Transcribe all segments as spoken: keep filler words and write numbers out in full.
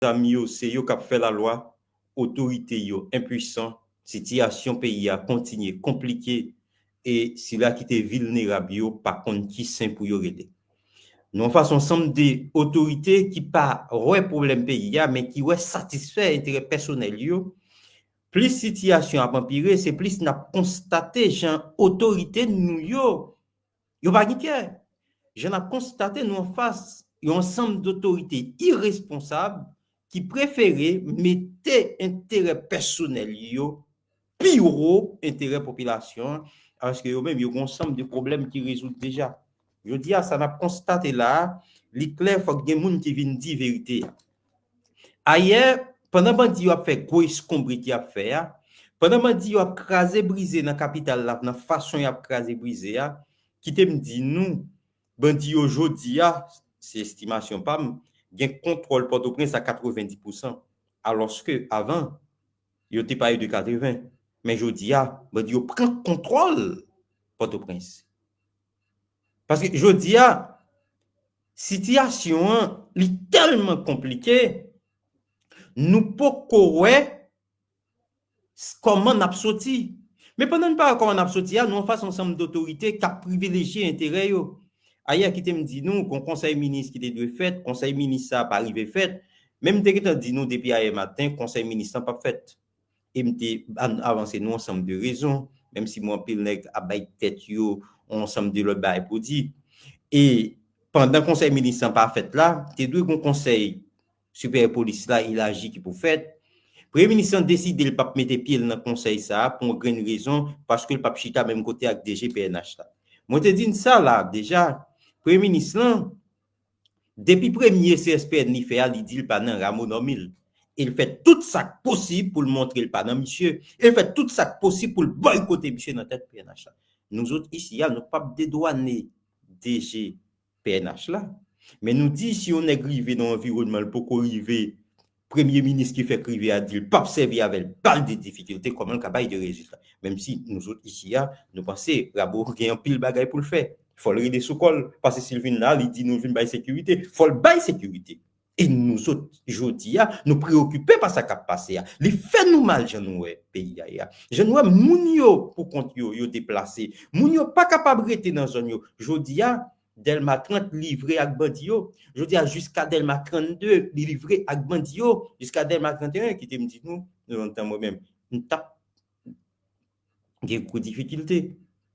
zam yo, se yo k ap fè lalwa, otorite yo enpwisan, sitiyasyon peyi a kontinye konplike, e sila ki te vilnerab yo pa konn ki sen pou yo rele. Nou anfas yon sanm de otorite ki pa wè pwoblèm peyi a, men ki wè satisfè enterè pèsonèl yo. Plis sitiyasyon ap anpire, se plis n ap konstate jan otorite nou yo, yo pa gen kè. Jan n ap konstate, nou anfas yon ansanm dotorite iresponsab ki prefere mete enterè pèsonèl yo pi wo enterè popilasyon an, alòske yo menm, yo gen yon sanm de pwoblèm ki rezoud deja. Jodi a, sa n ap konstate la a, li klè, fòk gen moun ki vin di verite a. Ayè, pandan bandi yo ap fè gwo eskonbrit y ap fè a, pandan bandi yo ap kraze brize nan kapital la, nan fason y ap kraze brize a, kite m di nou, bandi yo jodi a, se estimasyon pa m, gen kontwòl Pòtoprens a katrevendi pousan, alòske avan, yo te pale de katreven. Men jodi a, bandi yo pran kontwòl Pòtoprens. Paske jodi a, sitiyasyon an, li tèlman konplike, nou poko wè s- kòman n ap soti. Men pandan n pa wè kòman n ap soti a, nou anfas yon ansanm dotorite k ap privilejye enterè yo. Ayè, kite m di nou, gon konsèy minis ki te dwe fèt, konsèy minis sa a pa rive fèt. Men m te gentan di nou depi ayè maten, konsèy minis lan p ap fèt. E m te an- avanse nou ansanm de rezon, menm si mwen anpil nèg ap bay tèt yo ansanm de lòt bagay pou di. E pandan konsèy minis lan pa fèt la, te dwe gon konsèy siperyè polis la elaji ki pou fèt. Premye minis lan deside l p ap mete pye l nan konsèy sa a pou yon grenn rezon, paske l p ap chita menm kote ak D G P N H la. Mwen te di n sa la deja, premye minis lan, depi premye C S P N li fè a, li di l pa nan Rameau Normil. E l fè tout sa k posib pou l montre l pa nan misye. E l fè tout sa k posib pou l bòykote misye nan tèt P N H la. Nou zòt isi a, nou p ap dedwane D G P N H la. Men nou di, si yon nèg rive nan yon anviwònman, l poko rive, premye minis ki fèk rive a di l p ap sèvi avè l, ba l de difikilte, kòman l ka bay de rezilta? Menm si nou zòt isi a, nou panse Rameau gen anpil bagay pou l fè. Fò l rele sou kò l, paske si l vin la, li di nou l vin bay sekirite, fò l bay sekirite. E nou zòt, jodi a, nou preyokipe pa sa k ap pase a. Li fè nou mal jan nou wè peyi a ye a. Jan nou wè moun yo pou kont yo, yo deplase. Moun yo pa kapab rete nan zòn yo. Jodi a, Dèlma trant livre ak bandi yo. Jodi a, jiska Dèlma trannde, li livre ak bandi yo. Jiska Dèlma tranteyen, kite m di nou, nou lontan mwen menm, m t ap gen gwo difikilte.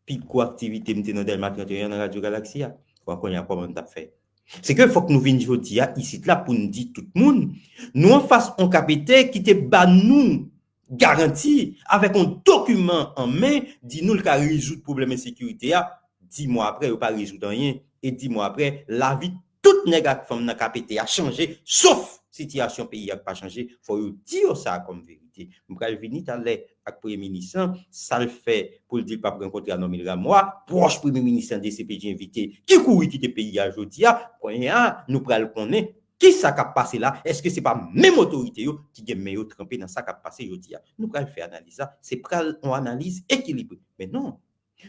Pi gwo aktivite m te nan Dèlma tranteyen nan Radyo Galaksi a. Bon, kounye a, kòman m t ap fè? Se ke fòk nou vin jodi a, isit la, pou n di tout moun, nou anfas yon K P T ki te ba nou garanti, avèk yon dokiman an men, di nou l ka rezoud pwoblèm ensekirite a. Dis mwa apre, yo pa rezoud anyen. E dis mwa apre, lavi tout nèg ak fanm nan K P T a chanje, sof sitiyasyon peyi a k pa chanje. Fò yo di yo sa kòm verite. M pral vini talè ak premye minis lan, sa l fè pou l di l p ap rankontre a Normil Rameau a, pwòch premye minis lan, D C P J envite, ki kouri kite peyi a jodi a. Kounye a, nou pral konnen kisa k ap pase la. Èske se pa menm otorite yo ki gen men yo tranpe nan sa k ap pase jodi a? Nou pral fè analiz la. Se pral yon analiz ekilibre. Men non.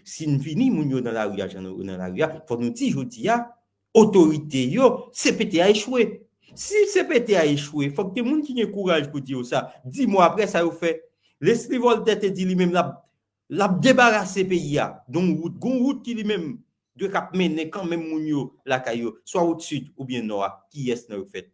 Si n vini, moun yo nan lari a, jan yo nan lari a, fò nou di jodi a, otorite yo, C P T a echwe. Si C P T a echwe, fòk gen moun ki gen kouraj pou di yo sa. Dis mwa apre, sa yo fè? Leslie Voltaire te di li menm l ap, l ap debarase peyi a. Donk, wout, gon wout ki li menm dwe k ap mennen kanmenm moun yo lakay yo, swa wout sid oubyen nò a. Kiyès nan yo k fèt?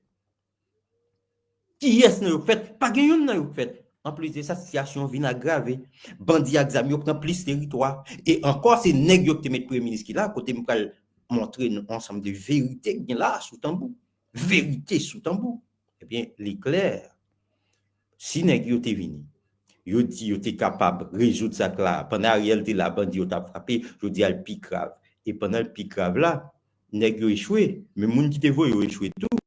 Kiyès nan yo k fèt? Pa gen youn nan yo k fèt. Anplis de sa, sitiyasyon an vin agrave. Bandi ak zam yo pran plis teritwa. E ankò, se nèg yo ki te met premye minis ki la, kote m pral montre nou ansanm de verite ki gen la sou tanbou. Verite sou tanbou. Ebyen, li klè. Si nèg yo te vini, yo di yo te kapab rezoud sa k la, pandan Ariel te la, bandi yo t ap frape, jodi a l pi grav. E pandan l pi grav la, nèg yo echwe, men moun ki te voye yo echwe tou.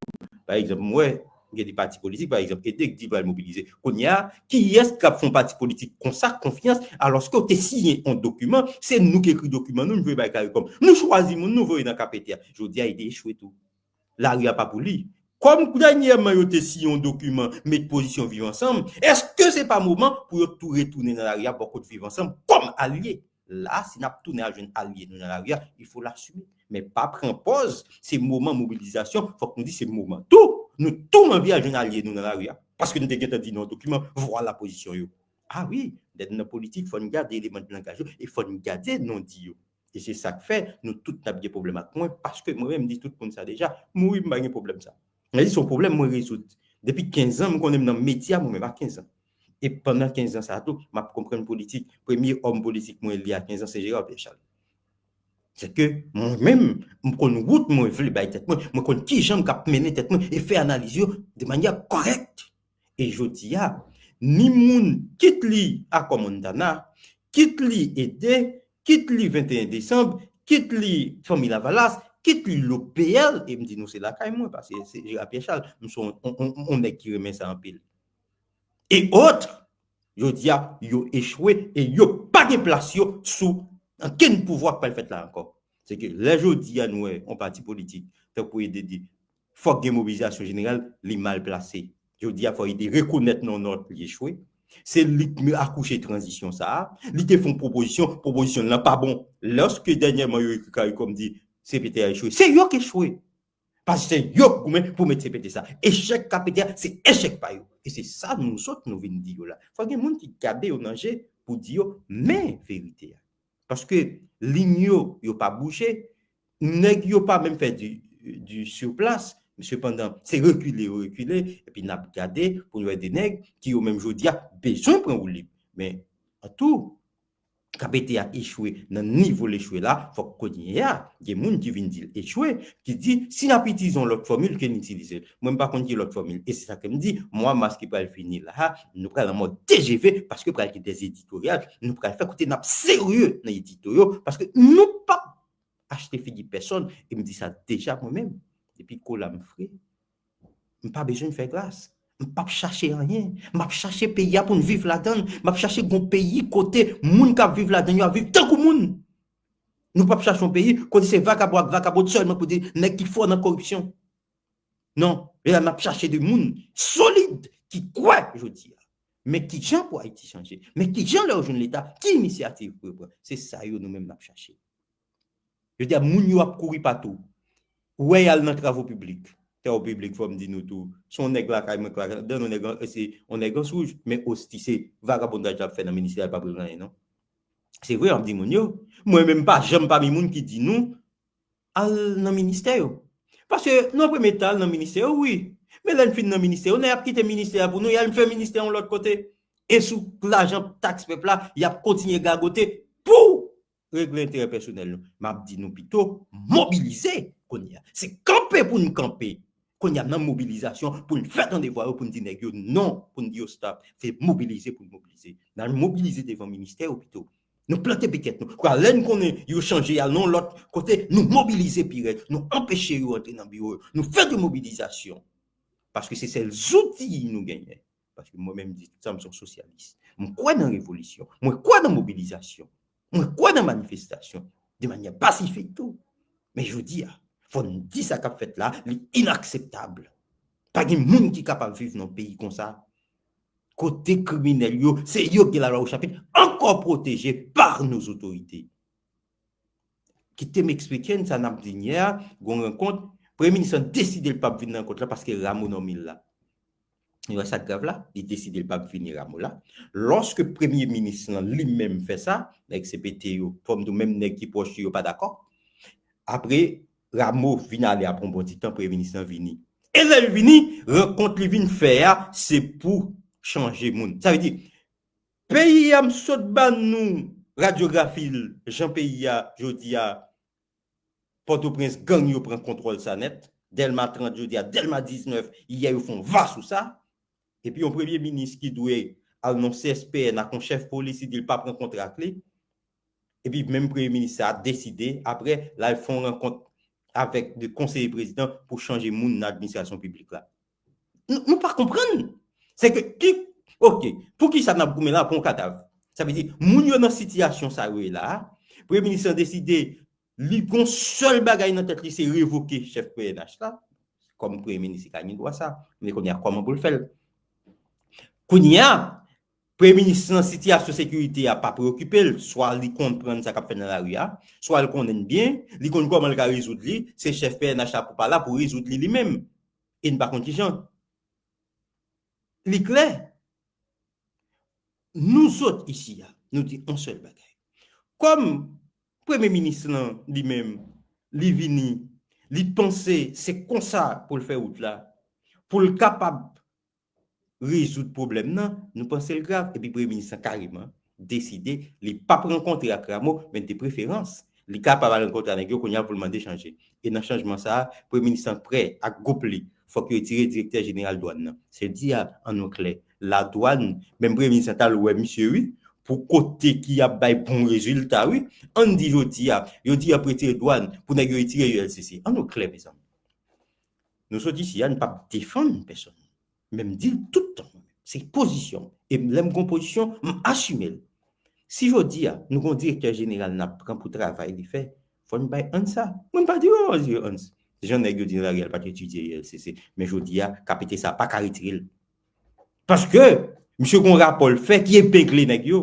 Pa egzanp, m wè gen de pati politik, pa egzanp, EDEC di pral mobilize. Kounye a, kiyès k ap fè yon pati politik konsa konfyans, alòske w te siyen yon dokiman, se nou ki ekri dokiman nou, nou voye bay CARICOM. Nou chwazi moun nou voye nan K P T a. Jodi a, EDEC echwe tou. Lari a pa pou li. Kòm dènyèman yo te siyen yon dokiman, met pozisyon Viv Ansanm, èske se pa moman pou yo tou retounen nan lari a, bò kot Viv Ansanm kòm alye? La, si n ap tounen al jwenn alye nou nan lari a, il faut l'assumer. Men pa pran pòz, se moman mobilizasyon, fòk nou di se moman tou Nou tou anvi al jwenn alye nou nan lari a, paske nou te gentan di nan dokiman, vwala pozisyon yo. A wi, lè n nan politik, fò n gade eleman de langaj yo e fò n gade non di yo. E se sa k fè nou tout n ap gen pwoblèm ak mwen, paske mwen menm m di tout moun sa deja, m wi m pa gen pwoblèm sa. Mwen di se yon pwoblèm mwen rezoud. Depi kenz an, m konnen m nan medya mwen menm a kenz an. E pandan kenz an sa a tou, m ap konprann politik. Premye òm politik mwen li a kenz an se Gérard Pierre Charles. Se ke mwen menm, m konn wout mwen vle bay tèt mwen, mwen konn kijan m k ap mennen tèt mwen e fè analiz yo de manyè kòrèk. E jodi a, ni moun, kit li Akò Montana, kit li Ede, kit li venteyen desanm, kit li Fanmi Lavalas, kit li L O P L, e m di nou se lakay mwen, paske se Gérard Pierre Charles, m se yon, yon, yon, yon nèg ki renmen sa anpil. E ot, jodi a, yo echwe e yo pa gen plas yo sou ankenn pouvwa k pral fèt la ankò. Se ke lè jodi a nou wè yon pati politik, tankou Ede di, fòk gen mobilizasyon jeneral, li mal plase. Jodi a, fò Ede rekonèt nan nòt li echwe. Se li k akouche tranzisyon sa a. Li te fè yon pwopozisyon, pwopozisyon lan pa bon. Lòske dènyèman yo ekri CARICOM di C P T a echwe, se yo k echwe. Paske se yo k goumen pou met C P T sa. Echèk K P T a, se echèk pa yo. E se sa nou sot nou vin di yo la. Fò gen moun ki gade yo nan je pou di yo, men verite a. Paske liy yo, yo pa bouje. Nèg yo pa menm fè di, di sur place. Sepandan, se rekile yo rekile. Epi n ap gade pou n wè de nèg ki yo menm jodi a bezwen pran woulib. Men, an tou, K P T a echwe nan nivo l echwe la, fòk kounye a, gen moun ki vin di l echwe, ki di, si n ap itilize yon lòt fòmil, ke n itilize l. Mwen, m pa konn ki lòt fòmil. E se sa ke m di, mwa mas ki pral vini la, nou pral an mòd T G V, paske pral gen des éditorial, nou pral fè kote n ap serye nan edito yo, paske nou p ap achte figi pèsonn, e m di sa deja mwen menm, depi kola m fre, m pa bezwen fè glas. M p ap chache anyen. M ap chache peyi a pou n viv ladan l. M ap chache gon peyi kote moun k ap viv ladan yo ap viv tankou moun. Nou p ap chache yon peyi kote se vakabon ak vakabon sèlman pou di nèg ki fò nan koripsyon. Non, e la n ap chache de moun solid ki kwè jodi a. Men kijan pou Ayiti chanje? Men kijan lè yo jwenn Leta, ki inisyativ pou yo pran? Se sa yo nou menm n ap chache. Jodi a, moun yo ap kouri patou. Ou wè y al nan travo piblik. Travo piblik, fò m di nou tou, se yon nèg lakay mwen k ladan, yon nèg an, se yon nèg an souj, men osi se vagabondaj l ap fè nan ministè a, l pa p regle anyen, non. Se vre, m ap di moun yo. Mwen menm, pa janm pami moun ki di nou, al nan ministè yo. Paske nou ap remèt al nan ministè yo, wi. Men lè n fin nan ministè yo, nèg ap kite ministè a pou nou, y al fè ministè yon lòt kote. E sou lajan taks pèp la, y ap kontinye gagote pou regle enterè pèsonèl nou. M ap di nou pito, mobilize kounye a. Se kanpe pou n kanpe. Kounye a, nan mobilizasyon, pou n fè tande vwa yo, pou n di nèg yo non, pou n di yo stop. Se mobilize pou n mobilize. N al mobilize devan ministè yo pito. Nou plante pye tèt nou. Kwa, lè n konnen yo chanje y al nan yon lòt kote, nou mobilize pi rèd. Nou anpeche yo antre nan biwo yo. Nou fè de mobilizasyon. Paske se sèl zouti nou genyen. Paske mwen menm, m di tout sa, m se yon sosyalis. M kwè nan revolisyon. Mwen kwè nan mobilizasyon. Mwen kwè nan manifestasyon. De manyè pasifik tou. Men jodi a, fò n di sa k ap fèt la, li inakseptab. Pa gen moun ki kapab viv nan peyi konsa. Kote kriminèl yo, se yo ki gen lalwa ochapit, ankò pwoteje pa nos otorite. Kite m eksplike n sa n ap di n yè a, gon rankont, premye minis lan deside l p ap vin nan rankont la paske Rameau nonm li la. Ou wè sa k grav la? Li deside l p ap vini Rameau la. Lòske premye minis lan li menm fè sa, nèg C P T yo, fò m di w menm nèg ki pwòch li yo pa dakò. Apre, Rameau vin ale apre yon bon ti tan, premye minis lan vini. E lè l vini, rankont li vin fè a, se pou chanje moun. Sa vle di, peyi a m sot ba nou radyografi l, jan peyi a jodi a, Pòtoprens, gang yo pran kontwòl sa nèt. Dèlma trant jodi a, Dèlma diznèf, yè yo fè yon va sou sa. Epi yon premye minis ki dwe al nan C S P N ak yon chèf polis, li di l pa pran kontra ak li. Epi menm premye minis sa a deside, apre, l al fè yon rankont avèk de konseye prezidan pou chanje moun nan administrasyon piblik la. Nou, nou pa konprann. Se ke, ki, oke, poukisa n ap goumen la pou yon kadav? Sa vle di, moun yo nan sitiyasyon sa yo ye la a, premye minis lan deside, li gon sèl bagay nan tèt li, se revoke chèf P N H la. Kòm premye minis, li ka gen dwa sa. Men kounye a, kòman pou l fè l? Kounye a, premye minis lan, sitiyasyon sekirite a pa preokipe l. Swa li konprann sa k ap fèt nan lari a, swa l konnen l byen, li konn kòman l ka rezoud li, se chèf P N H la pou pa la pou rezoud li li menm. e n pa konn ki jan. Li klè. Nou sot isi a, nou di yon sèl bagay. Kòm premye minis lan li menm, li vini, li panse se konsa pou l fè wout la, pou l kapab rezoud pwoblèm nan, nou panse l grav, epi premye minis lan kareman deside li p ap rankontre ak Rameau, men de preferans, li kapab al rankontre ak nèg yo kounye a pou l mande chanje. E nan chanjman sa a, premye minis lan prè ak gwoup li, fòk yo retire direktè jeneral dwàn nan. Se di a, an nou klè, ladwàn, menm premye minis lan t al wè misye wi, pou kote ki ap bay bon rezilta wi. Ann di jodi a, yo di y ap retire dwàn pou nèg yo retire U L C C. An nou klè, mezanmi. Nou sot isi a, nou p ap defann pèsonn. Men m di l tout tan. Se pozisyon m. E lè m gon pozisyon, m asime l. Si jodi a, nou gon direktè jeneral n ap pran pou travay li fè, fò n bay Hans sa. Mwen m pa di yo, yo Hans. Jan nèg yo di nan lari a, l pa t etidye U L C C. Men jodi a, kapite sa pa ka retire l. Paske, misye gon rapò l fè ki epengle nèg yo.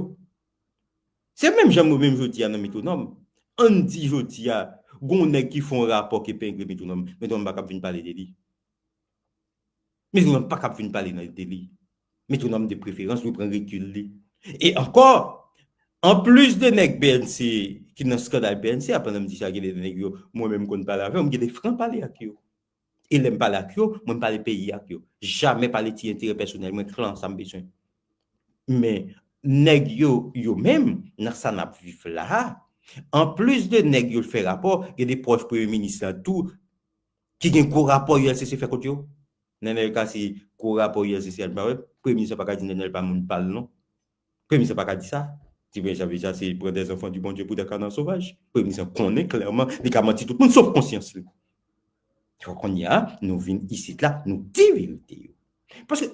Se menm jan mwen menm jodi a nan Metwonòm. Ann di jodi a, gon nèg ki fè yon rapò ki epengle Metwonòm. Metwonòm pa kab vin pale de li. Metwonòm pa kab vin pale nan de li. Metwonòm de preferans, li pran rekil li. E ankò, anplis de nèg B N C ki nan eskandal B N C a, pandan m di sa, gen de nèg yo, mwen menm konn pale avè yo, m gen de fran pale ak yo. E lè m pale ak yo, mwen m pale peyi ak yo. Jamè pale ti enterè pèsonèl mwen, klan sa m bezwen. Men nèg yo, yo menm, nan sa n ap viv la a, anplis de nèg yo fè rapò, gen de pwòch premye minis la tou, ki gen gwo rapò U L C C fè kont yo. Nenel Cassy, gwo rapò U L C C a, pa wè, premye minis la pa ka di Nenel pa moun pa l non. Premye minis la pa ka di sa. Ti premye minis la se pran des enfants du bon Dieu pour des canards sauvages. Premye minis la konnen klèman, li ka manti tout moun sof konsyans li. Fò kounye a, nou vin isit la, nou di verite yo. Paske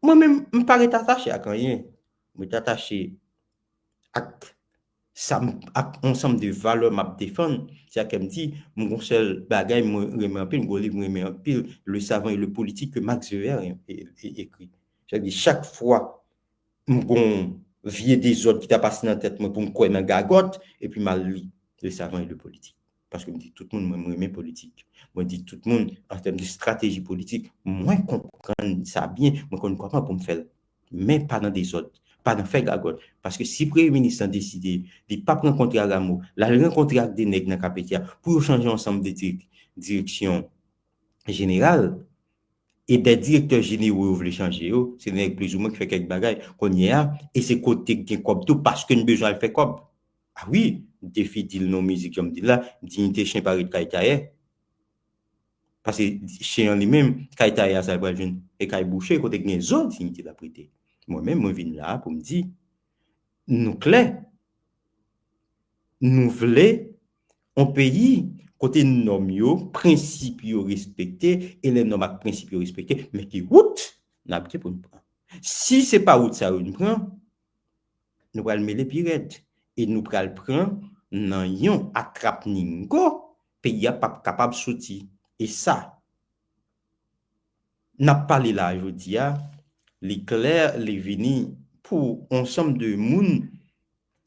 mwen menm, m pa ret atache ak anyen. Mwen ret atache ak sa m, ak yon ansanm de valè m ap defann. Se sa ke m di, m gon sèl bagay mwen renmen anpil, m gon liv mwen renmen anpil, Le Savant et le Politique ke Max Weber e, e, e, ekri. Sa vle di, chak fwa m gon vye dezòd ki ta pase nan tèt mwen pou m kwè nan gagòt, epi m al li Le Savant et le Politique. Paske m di tout moun, mwen, mwen renmen politik. Mwen di tout moun, an tèm de estrateji politik, mwen konprann sa byen, mwen konn kòman pou m fè l. Men pa nan dezòd, pa nan fè gagòt. Paske si premye minis lan deside, li p ap rankontre ak Rameau, l al rankontre ak de nèg nan K P T a, pou yo chanje ansanm de direk-, direksyon jeneral, e de direktè jenero yo vle chanje yo, se nèg plizoumwen ki fè kèk bagay, kounye a, e se kote k gen kòb tou, paske n bezwen al fè kòb. A wi, defi di l non mizik, jan m di l la, diyite chen pa ret kay tayè. Paske chen an li menm, kay tayè a sa l pral jwenn, e kay bouche, kote k gen zo, diyite l ap rete. Mwen menm, mwen vin la pou m di, nou klè, nou vle yon peyi kote nòm yo, prensip yo respekte, e lè nòm ak prensip yo respekte, men ki wout n ap gen pou n pran. Si se pa wout sa yo n pran, nou pral mele pi rèd. E nou pral pran nan yon atrap ningo, peyi a p ap kapab soti. E sa, n ap pale la a jodi a, li klè, li vini pou yon ansanm de moun,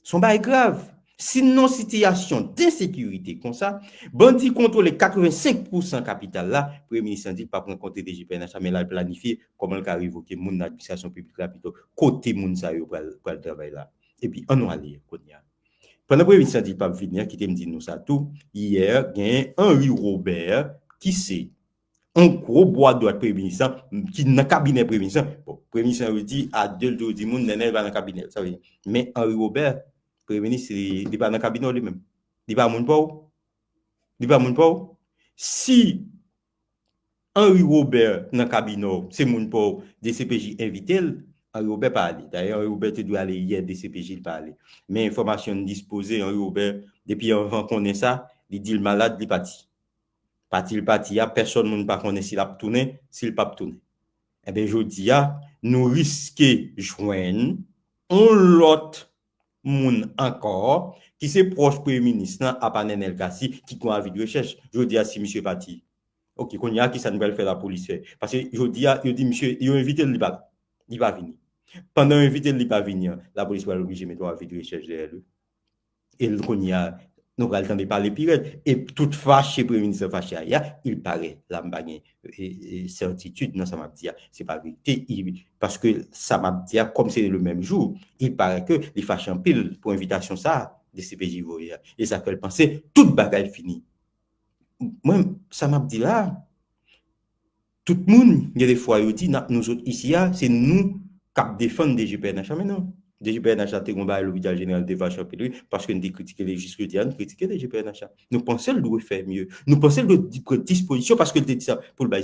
se yon bagay grav. Si n nan yon sitiyasyon densekirite konsa, bandi kontwole katrevensenk pousan kapital la, premye minis lan di l p ap rankontre D G P N H la, men l al planifye kòman l ka revoke moun nan administrasyon piblik la pito. Kote moun sa yo pral, pral travay la? Epi, ann nou ale kounye a. Pandan premye minis lan di l p ap vini an, kite m di nou sa tou, yè, gen Henri Robert, ki se yon gwo bwa dwat premye minis lan, ki nan kabinè premye minis lan. Bon, premye minis lan, yo di, a de l tou, yo di moun, Nenel pa nan kabinè l. Sa vle di, men Henri Robert, premye minis, li, li pa nan kabinè w li menm. Li pa moun pa w. Li pa moun pa w. Si Henri Robert nan kabinè w, se moun pa w, D C P J envite l, Henri Robert pa ale. Dayè, Henri Robert te dwe ale yè, D C P J l pa ale. Men enfòmasyon n dispoze, Henri Robert, depi anvan konnen sa, li di l malad, li pati. Pati l pati a, pèsòn moun pa konnen si l ap tounen, si l p ap tounen. Enben, jodi a, nou riske jwenn yon lòt moun ankò ki se pwòch premye minis lan, apa Nenel Cassy, ki gon avi de rechèch. Jodi a, si misye pati, oke, kounye a, kisa n pral fè lapolis fè? Paske jodi a, yo di misye, yo envite l, li pa la. Li pa vini. Pandan yo envite l, li pa vini an, lapolis pral oblije mete yon avi de rechèch dèyè l wi. E l kounye a, Nou pral tande pale pi rèd. E tout fache, premye minis lan fache a, il paraît, la m pa gen e, e, sètitid nan sa m ap di a. Se pa verite. I, paske sa m ap di a, kòm se le menm jou, il paraît ke li fache anpil pou envitasyon sa a, D C P J voye a. E sa fè l panse tout bagay fini. Mwen, sa m ap di la, tout moun, gen de fwa yo di, n ap nou zot isi a, se nou k ap defann D G P N H la, men non. D G P N H la te gon bagay lopital jeneral te fache anpil, wi, paske n te kritike li jis jodi a, n kritike D G P N H la. Nou panse l dwe fè mye. Nou panse l dwe di, pran dispozisyon paske l te di sa pou l bay